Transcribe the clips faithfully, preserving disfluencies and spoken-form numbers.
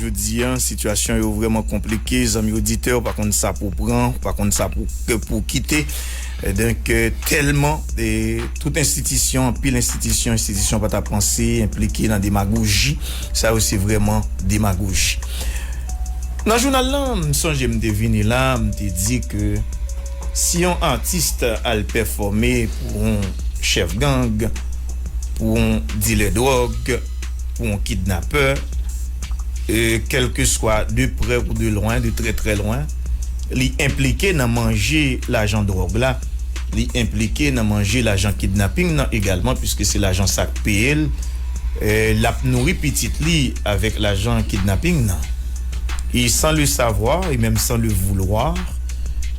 Jodi a, sitiyasyon yo vrèman konplike, zanmi oditè, ou pa konn sa pou pran, ou pa konn sa pou, pou kite. E donk, eh, tèlman, eh, tout enstitisyon, anpil enstitisyon, enstitisyon pa ta panse, enplike nan demagoji. Sa yo se vrèman demagoji. Nan jounal lan, m sonje m te vini la, m te di ke si yon atis al pèfòme pou yon chèf gang, pou yon dilè dwòg, pou yon kidnapè, e, kèlkeswa de prè ou de lwen, de trè, trè lwen, li enplike nan manje lajan dwòg la, li enplike nan manje lajan kidnaping nan egalman, piske se lajan sa k peye l, e, l ap nouri pitit li avèk lajan kidnaping nan. E sans le savoir, et même sans le vouloir,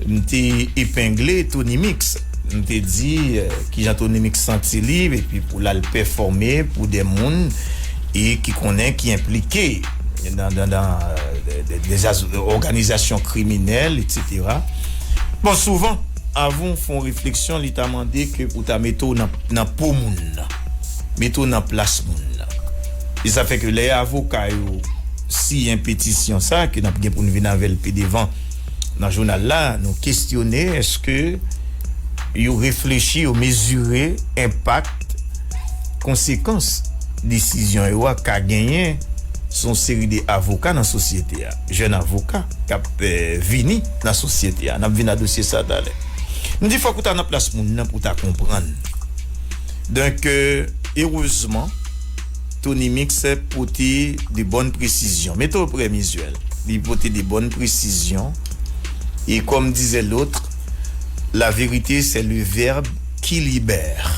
m te epengle Tony Mix. M te di, eh, kijan Tony Mix santi li, epi pou l al pèfòme pou de moun e ki konnen ki enplike nan, nan, nan, eh, de, de, de zas-, òganizasyon kriminèl, etsetera. Bon, souvan, avan w fè yon refleksyon, li ta mande ke pou ta mete w nan, nan po moun nan, mete w nan plas moun nan. E sa fè ke lè avoka yo siyen petisyon sa, ke n ap gen pou n vin avè l pi devan nan jounal la, nou kesyone èske yo reflechi, yo mezire enpak, konsekans desizyon yo a ka genyen sou yon seri de avoka nan sosyete a, jèn avoka k ap, eh, vini nan sosyete a. N ap vin a dosye sa talè. M di fòk ou ta nan plas moun nan pou w ta konprann. Donk, eh, erezman, Tony Mix pote de bòn presizyon. Mete w prè, Mizuel. Li pote de bòn presizyon. Et comme disait l'autre, la vérité, c'est le verbe qui libère.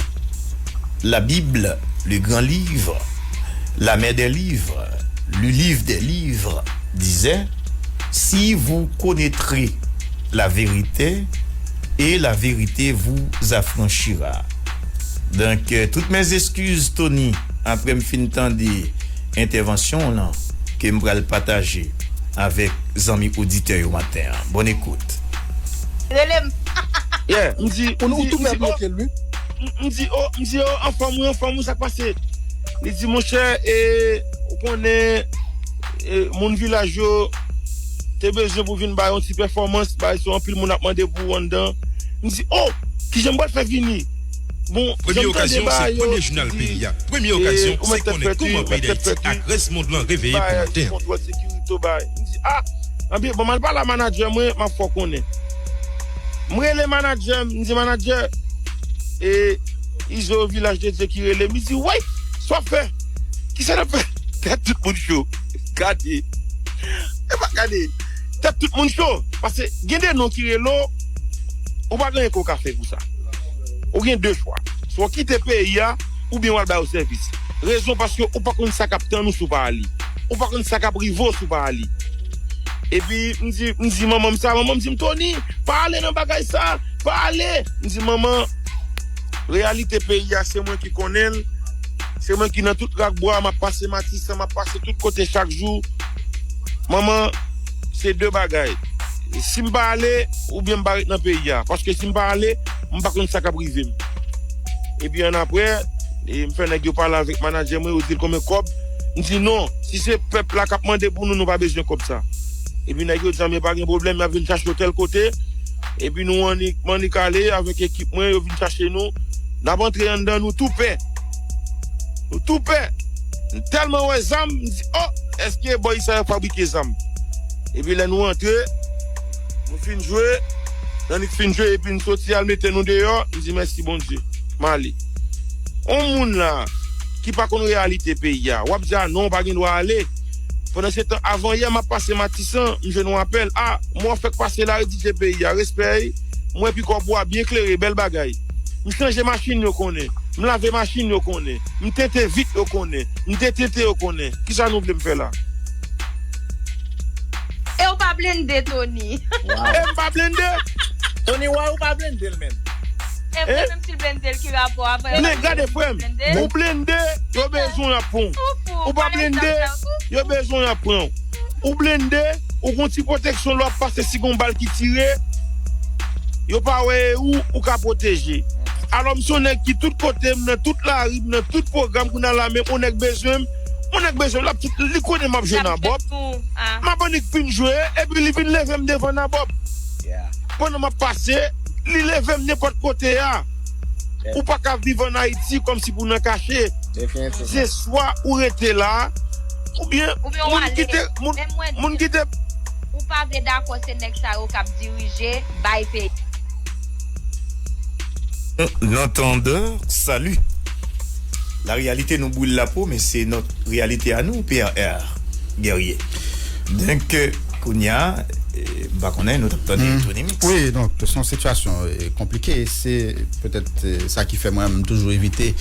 La Bible, le grand livre, la mère des livres, le livre des livres, disait, si vous connaîtrez la vérité, et la vérité vous affranchira. Donk, euh, toutes mes excuses, Tony, apre m fin tande entèvansyon w lan, ke m pral pataje avèk zanmi oditè yo maten an. Bonne écoute. Rele m. Yeah, m di, m di, m di, oh, m, m di, oh, m di, oh, anfòm wi, anfòm wi, sa k pase? Li di, monchè, e, ou konnen, e, moun vilaj yo te bezwen pou vin bay yon ti pèfòmans, bay se anpil moun ap mande pou ou anndan. M di, oh, kijan m pral fè vini? Bon, jan m tande bagay yo, yo di, e, ou mèt tèt frèt wi, ou mèt tèt frèt wi, bay kontwòl sekirite w bay. M di, ah, anben, bon, m al pale a manadjè mwen, m ap fè w konnen. M rele manadjè m, m di, manadjè, e, Izo Vilaj de Dye ki rele m, li di, woy, sa w ap fè? Kisa n ap fè? Tèt tout moun cho. Gade. E pa gade. Tèt tout moun cho. Paske gen de non ki rele w, ou pa gen anyen ke w ka fè pou sa. Ou gen de chwa. Swa w kite peyi a, oubyen w al ba yo sèvis. Rezon paske ou pa konn sa k ap tann ou si w pa ale. Ou pa konn sa k ap rive w si w pa ale. Epi, m di, m di manman m sa, manman m di m, Tony, pa ale nan bagay sa, pa ale. M di, manman, reyalite peyi a, se mwen ki konnen l. Se mwen ki nan tout rak bwa, m ap pase Matisan, m ap pase tout kote chak jou. Manman, se de bagay. Si m pa ale, oubyen m pa ret nan peyi a. Paske si m pa ale, m pa konn sa k ap rive m. Epi annapre, e, m fè nèg yo pale avèk manadjè mwen, yo di l konbyen kòb. M di non, si se pèp la k ap mande pou nou, nou pa bezwen kòb sa. Epi nèg yo di, men pa gen pwoblèm, y ap vin chache w tèl kote. Epi nou annik, m annik ale avèk ekip mwen, yo vin chache nou. N ap antre anndan, nou tou pè. Nou tou pè. M tèlman wè zam, m di, oh, èske bòy sa yo fabrike zam? Epi lè nou antre, nou fin jwe, n annik fin jwe, epi n soti al mete nou deyò, m di mèsi Bondye. M ale. On moun la ki pa konn reyalite peyi a, w ap di, a non, w pa gen dwa ale. Pandan se tan, avan yè, m ap pase Matisan, m jwenn yon apèl. A, mwen w ap fèk pase la, redije peyi a, respè, wi. M wè pikòp ou a byen klere, bèl bagay. M chanje machin, yo konnen. M lave machin, yo konnen. M tente vit, yo konnen. M detente, yo konnen. Kisa nou vle m fè la? E w pa blende, Tony. E m pa blende? Tony, why ou pa blende l menm? E vre, menm si l blende l, ki rapò a? Men gade, frè m, ou blende, yo bezwen y ap pran w. Ou pa blende, yo bezwen y ap pran w. Ou blende, ou gon ti pwoteksyon, lè w ap pase, si gon bal ki tire, yo pa wè e ou, ou ka pwoteje. Alò, m se yon nèg ki tout kote, m nan tout lari, m nan tout pwogram, kounye a la menm, yon nèg bezwen m, Yon nèg bezwen l ap, li konnen m ap jwe nan bòb. M ap annik fin jwe, epi li vin leve m devan nan bòb. Pandan m ap pase, li leve m nenpòt kote a. Ou pa ka viv ann Ayiti kòmsi pou nan kache. Se swa ou rete la, oubyen moun kite, moun, moun kite. Ou pa vle dakò se nèg sa yo k ap dirije, bay peyi. L'entendeur, salut. La réalité nous brûle la peau, mais c'est notre réalité à nous, P R R Guerrier. Donk, euh, kounye a, euh, m pa konnen, nou t ap tande Tony Mix. Wi, donk, se yon sitiyasyon, euh, konplike. Se petèt, euh, sa ki fè mwen, m toujou evite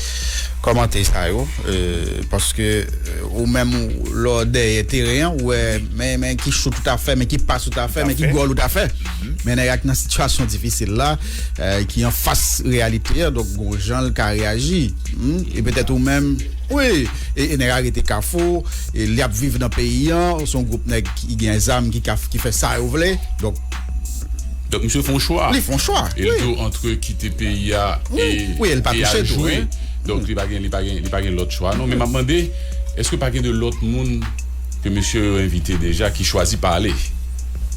kòmantè sa yo, euh, paske, euh, ou menm, ou, lè w dèyè teren an, ou wè, men, men ki cho tout afè, men ki pas tout afè, men ki gòl tout afè. Men nèg ak nan sitiyasyon difisil la, euh, ki anfas reyalite a, donk, gon jan l ka reyaji. Hmm? E petèt ou menm, wi, e, e nèg a rete Kafou, e li ap viv nan peyi an, se yon gwoup nèg ki gen zam, ki ka, ki fè sa yo vle. Donk, Donk, misye fè yon chwa. Li fè yon chwa, wi. E l di w, antre kite peyi a e, wi, e l pa touche tou, wi. Donk, li pa gen, li pa gen, li pa gen lòt chwa, non. Men m ap mande, èske pa gen de lòt moun ke mesye yo envite deja ki chwazi pa ale?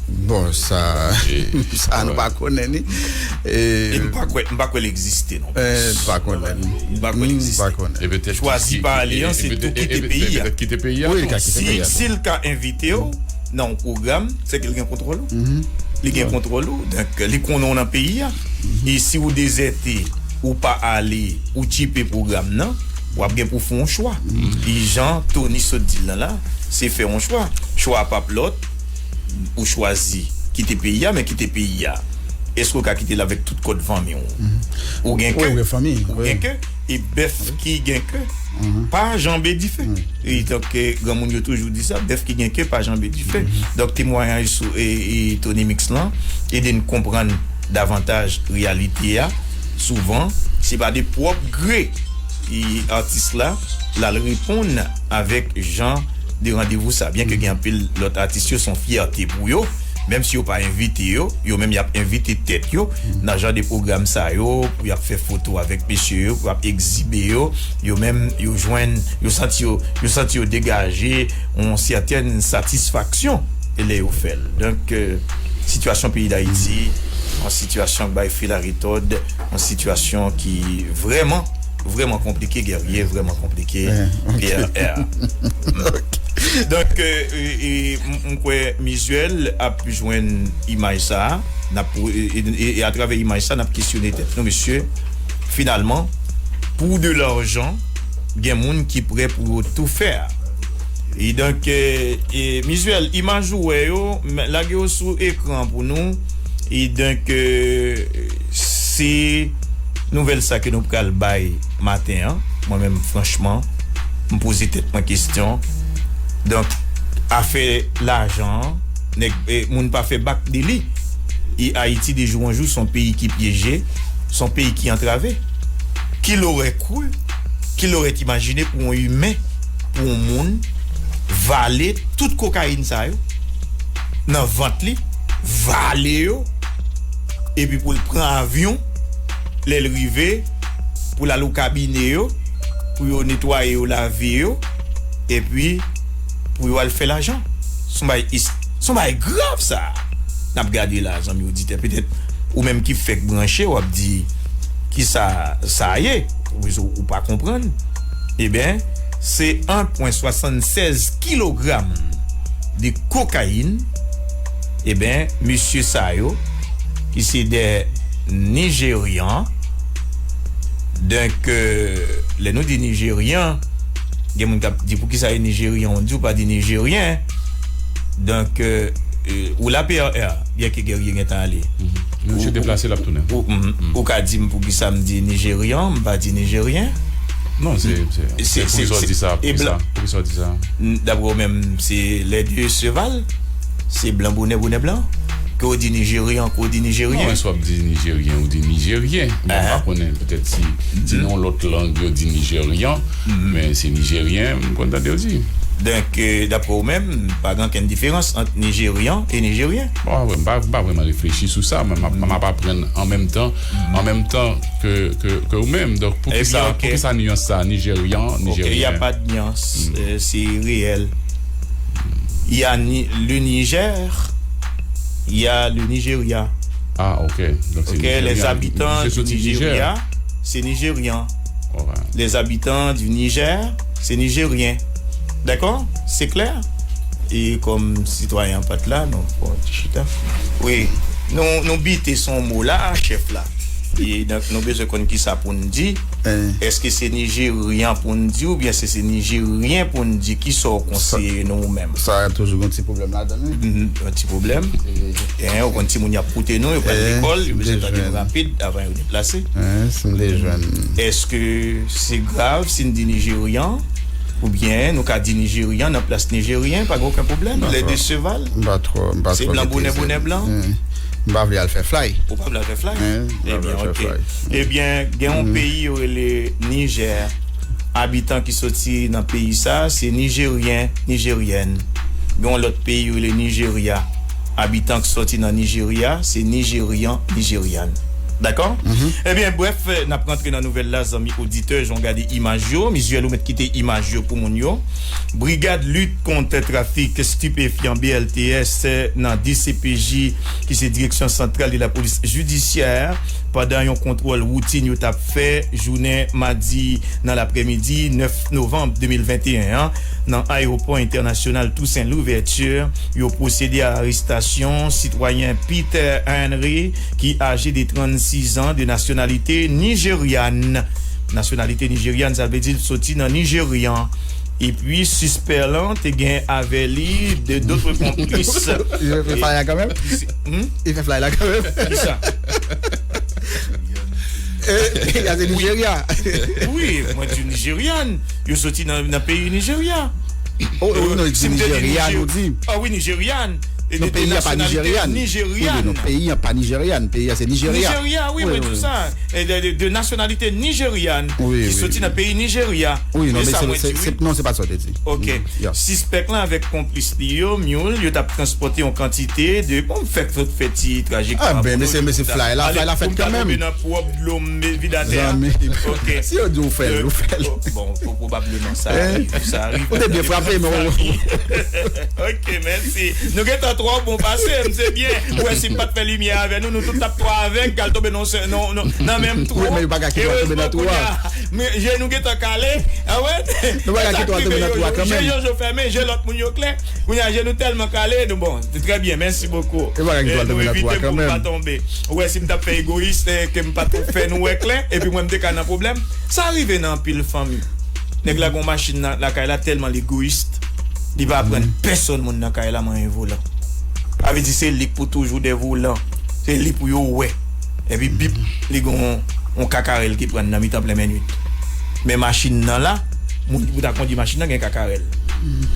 Bon, sa, sa nou pa konnen ni. E m pa kwè, m pa kwè l egziste non plis. M pa konnen ni. M pa kwè l egziste. Chwazi pa ale an, se tou kite peyi a. Petèt kite peyi a. Wi, li ka kite peyi a. Si, si l ka envite w nan yon pwogram, se ke l gen kontwòl ou. Li gen kontwòl ou. Donk, li konnen w nan peyi a. E si w dezète, ou pa ale, ou tchipe pwogram nan, w ap gen pou w fè yon chwa. E jan Tony sot di l lan la, se fè yon chwa. Chwa a p ap lòt, ou chwazi kite peyi a, men kite peyi a. Èske w ka kite l avèk tout kòd fanmi w? Ou gen ke, ou gen ke, e bèf ki gen ke pa janbe dife. E tanke granmoun yo toujou di sa, bèf ki gen ke pa janbe dife. Donk, temwayaj sou, e, e, Tony Mix lan ede n konprann davantaj reyalite a. Souvan, se pa de pwòp gre, e, atis la, l al reponn avèk jan de randevou sa. Byenke gen anpil lòt atis yo, se yon fyète pou yo, menm si yo pa envite yo, yo menm y ap envite tèt yo nan jan de pwogram sa yo, pou y ap fè foto avèk mesye yo, pou y ap egzibe yo, yo menm, yo jwenn, yo santi yo, yo santi yo degaje yon sètèn satisfaksyon lè yo fè l. Donk, euh, sitiyasyon peyi Dayiti, yon sitiyasyon k bay fil a retòd, yon sitiyasyon ki vrèman, vrèman konplike, Guerrier, vrèman konplike, P R R. Donk, euh, e, e, m, m kwè Mizuel ap jwenn imaj sa a, n ap, e, e, e, e atravè imaj sa, n ap kesyone tèt nou, mesye, finalman, pou de lajan, gen moun ki prè pou yo tou fè. E donk, e, e, Mizuel, imaj ou wè yo, m, lage yo sou ekran pou nou. E donk, e, se nouvèl sa ke nou pral bay maten an. Mwen menm, franchman, m poze tèt mwen kesyon. Donk, afè lajan an, nèg, e, moun pa fè bak de li. E Ayiti, de jou an jou, se yon peyi ki pyeje, se yon peyi ki antrave. Qui l'aurait cru, qui l'aurait imaginé pou yon imen, pou yon moun, vale tout kokayin sa yo nan vant li, vale yo, epi pou l pran avyon, lè l rive, pou l al o kabine yo, pou yo netwaye yo, lave yo, epi pou yo al fè lajan. Se yon bagay, se yon bagay grav sa. N ap gade la, zanmi oditè, petèt ou menm ki fèk branche, w ap di, "Kisa sa ye?" Ou, ou pa konprann. Ebyen, se en pwen swasannsèz kilogram de kokayin. Ebyen, mesye sa yo, ki se de Nijeryan, donk, euh, lè nou di Nijeryan, gen moun k ap di, "Poukisa e Nijeryan ou di, ou pa di Nijeryen?" Donk, euh, euh, ou la, P R R, byenke Guerrier gentan ale. Misye deplase, l ap tounen. Ou, ou, ou ka di m poukisa m di Nijeryan, m pa di Nijeryen? Non, se, se, se, poukisa w di sa? Poukisa, poukisa w di sa? Daprè w menm, se les deux se valent? Se blan bonè, bonè blan? Ke w di Nijeryan, ke w di Nijeryen? Non, men si w ap di Nijeryen, ou di Nijeryen. Men m pa konnen, petèt si, si nan yon lòt lang, yo di Nijeryan, men se Nijeryen, m konn tande yo di. Donk, euh, daprè ou menm, pa gen okenn diferans ant Nijeryan e Nijeryen. Bon, m pa, m pa vrèman reflechi sou sa, men m ap, m ap aprann an menm tan, an menm tan ke, ke, ke ou menm. Donk, pou ki sa, pou ki sa nyans sa, Nijeryan, Nijeryen? Ok, il y a pas de nuance, euh, c'est réel. Il y a ni, le Niger, il y a le Nigeria. Ah, ok. Donk, se Nijeryan. Ok, les habitants du Nigeria, c'est Nigérian. Alright. Les habitants du Niger, c'est Nigérien. Dakò? Se klè? E kòm sitwayen an pa t la, nou pran yon ti chita. Wi, nou, nou bite sou yon mo la, chèf la. E donk, nou bezwen konn kisa pou n di. Èske se Nijeryan pou n di oubyen se, se Nijeryen pou n di? Kisa w konseye nou ou menm? Sa toujou gen yon ti pwoblèm ladan l, wi. Mhm, yon ti pwoblèm. Gen, ou konn timoun y ap koute nou, yo pral lekòl, yo bezwen tande nou rapid avan yo deplase. Èske se grav si n di Nijeryan? Oubyen nou ka di Nijeryan nan plas Nijeryen, pa gen okenn pwoblèm. Les deux se valent. M pa twò, m pa twò. Se blan bonè, bonè blan. M pa vle al fè flay. Ou pa vle al fè flay? Ebyen, ok. Ebyen, gen yon peyi yo rele Nijè. Abitan ki soti nan peyi sa, se Nijeryen, Nijeryèn. Gen yon lòt peyi yo rele Nijerya. Abitan ki soti nan Nijerya, se Nijeryan, Nijeryàn. Dakò? Ebyen, brèf, n ap rantre nan nouvèl la, zanmi oditè, jan w gade imaj yo. Mizyèl, ou mèt kite imaj yo pou moun yo. Brigad lit kont trafik stipefyan, B L T S, nan D C P J, ki se Direksyon Santral de la Polis Jidisyè, pandan yon kontwòl woutin yo t ap fè jounen madi nan laprèmidi nèf novanm de mil venteyen an, nan ayewopò entènasyonal Toussaint Louverture, yo pwosede a arestasyon sitwayen Peter Henry, ki aje de trannsis an, de nasyonalite nijeryàn. Nasyonalite nijeryàn, sa vle di l soti nan Nijeryan. Epi, sispè lan te gen avè li de dòt konplis. Li fè flay la kanmenm? Li fè flay la kanmenm? Kisa? Li a se Nijerya. Wi, mwen di Nijeryan. Yo soti nan, nan peyi Nijerya. Oh, oh, non, si m te di Nijeryan, ou di. Ah wi, Nijeryan. Non, peyi a pa Nijeryan. Wi, non, peyi a pa Nijeryan. Peyi a se Nijerya. Nijerya, wi, mwen di sa. E de, de, de nasyonalite nijeryàn ki soti nan peyi Nijerya. Wi, non, men se, se, non, se pa sa w te di. Ok. Sispèk lan avèk konplis li yo, mule, yo t ap transpòte yon kantite de, bon, m fèk sot fè ti trajektwa pou nou. Ah ben, mesye, mesye, flay la, flay la fèt kanmenm. Pou m ta tonbe nan pwòp dlo m vide atè a. Ok. Si yo di w fè l, ou fè l. Bon, pwobableman sa rive, sa rive. Ou te byen frape, men ou... Ok, mèsi. Nou gentan twò bon pase m, se byen. Ou wè, si m pa t fè limyè avè nou, nou tout t ap twò avèg, k al tonbe nan, nan, nan menm twò. Wi, men yo pa ka kite w al tonbe nan twò a. Men je nou gentan kale. Ah ouais? Nou pa ka kite w al tonbe nan twò a kanmenm. Je Jojo fèmen, je lòt moun yo klè. Kounye a, je nou tèlman kale, nou bon. Trè byen, mèsi bokou. Nou pa ka kite w al tonbe nan twò a kanmenm. Ou wè, si m t ap fè egoyis, ke m pa t fè nou wè klè, epi mwen m te ka nan pwoblèm. Sa rive nan anpil fanmi. Nèg la gon machin nan lakay la, tèlman l egoyis, li pa aprann pèsonn moun nan kay la manyen volan. Sa vle di se li k pou toujou dè volan. Se li pou yo wè. Epi bip, li gon yon kakarèl ki pran nan mitan plen men nwit. Men machin nan la, moun ki pou ta kondui machin nan gen kakarèl.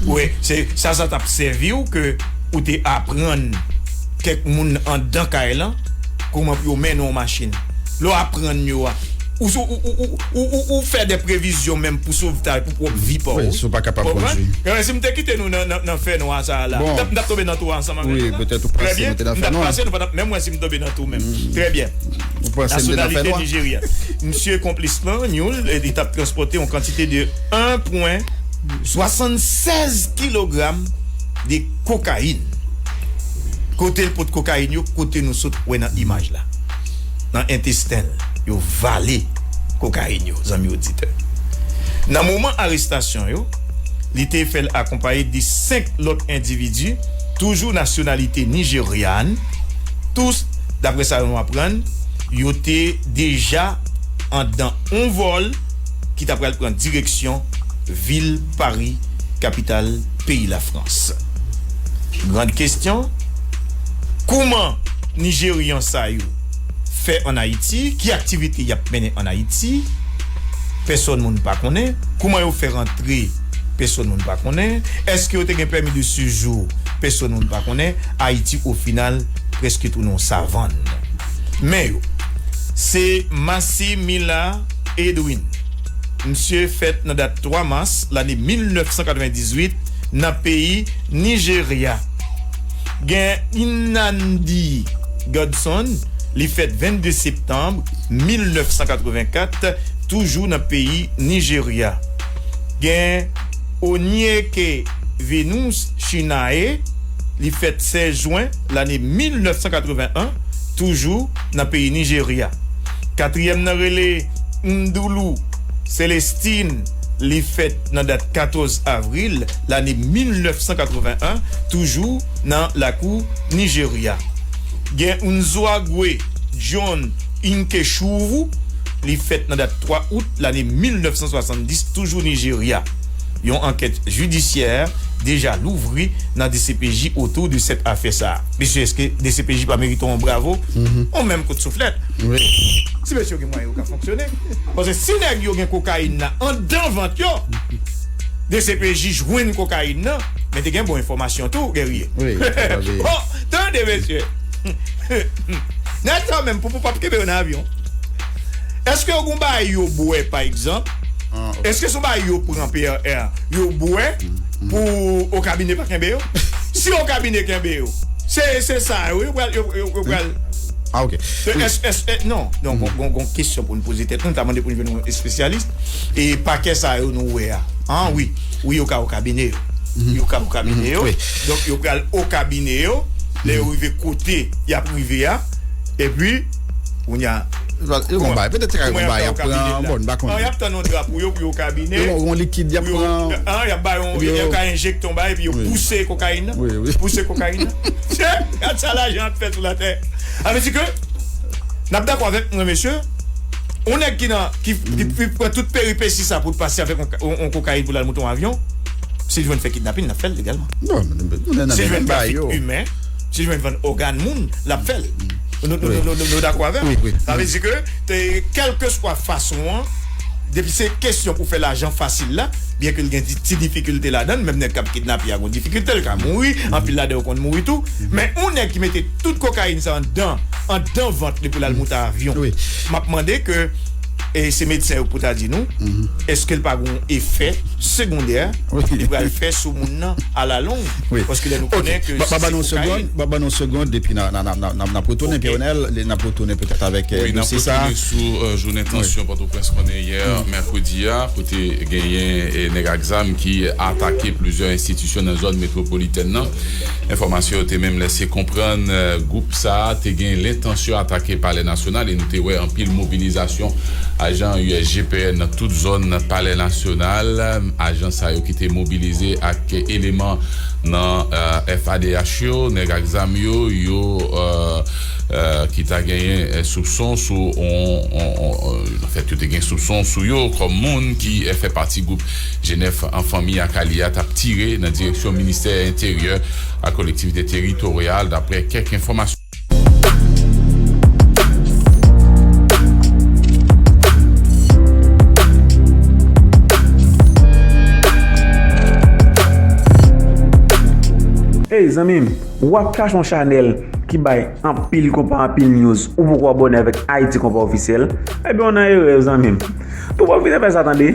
Ou wè, se sa, sa t ap sèvi w ke ou te aprann kèk moun anndan kay lan kòman pou yo mennen yon machin. Lè w aprann yo a, ou, ou, ou, ou, ou, ou, ou fè de previzyon menm pou sovtaj, pou pwòp vi pa w. Wi, si w pa kapab kondui. Konprann? Ebyen, si m te kite nou nan, nan, nan fènwa sa a la, m t ap, m t ap tonbe nan twò a ansanm avèk nou la. Wi, petèt ou panse nou te nan fènwa. M t ap pase, nou pa t ap menm wè si m tonbe nan twò menm. Trè byen. Ou panse m te nan fènwa? Nasyonalite nijeryàn. Misye konplis lan, mule, e li t ap transpòte yon kantite de en pwen swasannsèz kilogram de kokayin. Kote l pot kokayin yo? Kote nou sot wè nan imaj la. Nan entesten l, yo vale kokayin yo, zanmi oditè. Nan moman arestasyon yo, li te fè l akonpaye de senk lòt endividi, toujou nasyonalite nijeryàn. Tous, daprè sa nou aprann, yo te deja anndan yon vòl ki ta pral pran direksyon vil Pari, kapital peyi Lafrans. Grann kesyon, kòman Nijeryan sa yo fè ann Ayiti? Ki aktivite y ap mennen ann Ayiti? Pèsòn moun pa konnen. Kòman yo fè rantre? Pèsòn moun pa konnen. Èske yo te gen pèmi de sejou? Pèsòn moun pa konnen. Ayiti, o final, prèske tounen yon savann. Men yo, se Massimila Edwin. Misye fèt nan dat twa mas lane mil nèf san katrevendizuit nan peyi Nijerya. Gen Nnamdi Godson, li fèt vennde septanm mil nèf san katrevenkat, toujou nan peyi Nijerya. Gen Onyeke Venus Chinae, li fèt sèz jwen lane mil nèf san katreven an, toujou nan peyi Nijerya. Katriyèm nan rele Ndulu Celestine, li fèt nan dat katòz avril lane mil nèf san katreven an, toujou nan lakou Nijerya. Gen Nzwagwe John Nkechuru, li fèt nan dat twa out lane mil nèf san swasanndis, toujou Nijerya. Yon ankèt jidisyè deja louvri nan D C P J otou de sèt afè sa a. Mesye, èske D C P J pa merite yon bravo? Yon menm kout souflèt. Wi. Si mesye yo gen mwayen, yo ka fonksyone. Paske si nèg yo gen kokayin nan anndan vant yo, D C P J jwenn kokayin nan, men te gen bon enfòmasyon tou, Guerrier. Wi, tande. Bon, tande, mesye. Nèg sa menm, poupou p ap kenbe yo nan avyon. Èske yo gon bagay yo bwè, pa egzanp? Ah, ok. Èske se yon bagay yo pran, P R R, yo bwè pou okabine pa kenbe yo? Si okabine kenbe yo, se, se sa yo, yo pral, yo, yo, yo pral. Ah, ok. Se, wi. Èske, èske, non, non, gon, gon, gon kesyon pou n poze tèt nou, n ta mande pou n jwenn yon espesyalis. E pakè sa yo nou wè a. Ah, wi. Wi, yo ka okabine yo. Yo ka okabine yo. Wi. Donk, yo pral okabine yo. Lè yo rive kote y ap rive a. Epi, kounye a, yo gon bagay, petèt se ka gon bagay y ap pran, bon, m pa konnen. Y ap tann yon dra pou yo, pou yo okabine. Yo gon likid y ap pran. Y ap ba yo, yo ka enjekte yon bagay, epi yo pouse kokayin nan. Wi, wi. Pouse kokayin nan. Gad sa lajan ap fè sou latè. Sa vle di ke, n ap dakò avèk mwen, mesye, yon nèg ki nan, ki, ki, ki pran tout peripesi sa pou l pase avèk yon, yon, yon kokayin pou l al moute yon avyon, si l jwenn fè kidnapin, l ap fè l legalman. Non, men, men, men, si l jwenn trafik imen, si l jwenn vann ògàn moun, l ap fè l. Nou, nou, nou, nou, nou, nou dakò avè m? Wi, wi. Sa vle di ke, te, kèlkeswa fason an, depi se kesyon pou fè lajan fasil la, byen ke l gen ti, ti difikilte ladan l, menm nèg k ap kidnape a gon difikilte, l ka mouri, anpil ladan yo konn mouri tou. Men yon nèg ki mete tout kokayin sa anndan, anndan vant li pou l al moute avyon. Wi. M ap mande ke, e se medsen yo pou ta di nou, èske l pa gon efè segondè li pral fè sou moun nan alalong? Wi. Paske lè nou konnen ke si se kokayin. Ban, ban nou yon segonn, ban, ban nou yon segonn, epi n a, n a, n a, n a, n ap retounen, Pierre Renel, n ap retounen petèt avèk, e, dosye sa. Wi, n ap retounen sou, e, jounen tansyon Pòtoprens konnen yè mèkredi a, kote genyen, e, nèg ak zam ki atake plizyè enstitisyon nan zòn metwopolitèn nan. Enfòmasyon yo te menm lèse konprann, e, gwoup sa a te gen lentansyon atake Palè Nasyonal e nou te wè anpil mobilizasyon ajan U S G P N nan tout zòn Palè Nasyonal. Ajan sa yo ki te mobilize ak eleman nan, e, F A D H yo, nèg ak zam yo, yo, e, e, ki ta genyen, e, soupson sou on, on, on, on, anfèt, yo te gen soupson sou yo kòm moun ki, e, fè pati gwoup G nèf an fanmi ak alye a t ap tire nan direksyon ministè enteryè ak kolektivite teritoryal, daprè kèk enfòmasyon. Ey, zanmi m, w ap chache yon chanèl ki bay anpil konpa, anpil news, ou poko abòne avèk Ayiti Konpa Ofisyèl? Ebyen, w nan erè, zanmi m. Tou pwofite fè sa, tande.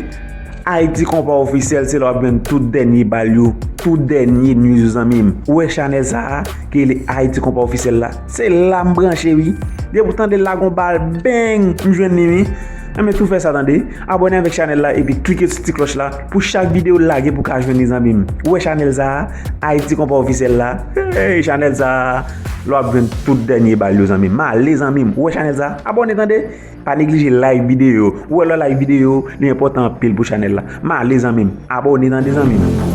Ayiti Konpa Ofisyèl, se la w ap jwenn tout dènye bal yo, tout dènye news yo, zanmi m. Ou wè chanèl sa a, ki rele Ayiti Konpa Ofisyèl la? Se la m branche, wi. Depi w tande l la gon bal, beng, m jwenn li, wi. Enben, tou fè sa, tande. Abòne avèk chanèl la, epi klike sou ti klòch la, pou chak videyo lage pou ka jwenn li, zanmi m. Ou wè chanèl sa a, Ayiti Konpa Ofisyèl la? Hey, chanèl sa a, la w ap jwenn tout dènye bal yo, zanmi m. M ale, zanmi m. Ou wè chanèl sa a? Abòne, tande. Pa neglije like videyo. Ou wè lè w like videyo, li enpòtan anpil pou chanèl la. M ale, zanmi m. Abòne, tande, zanmi m.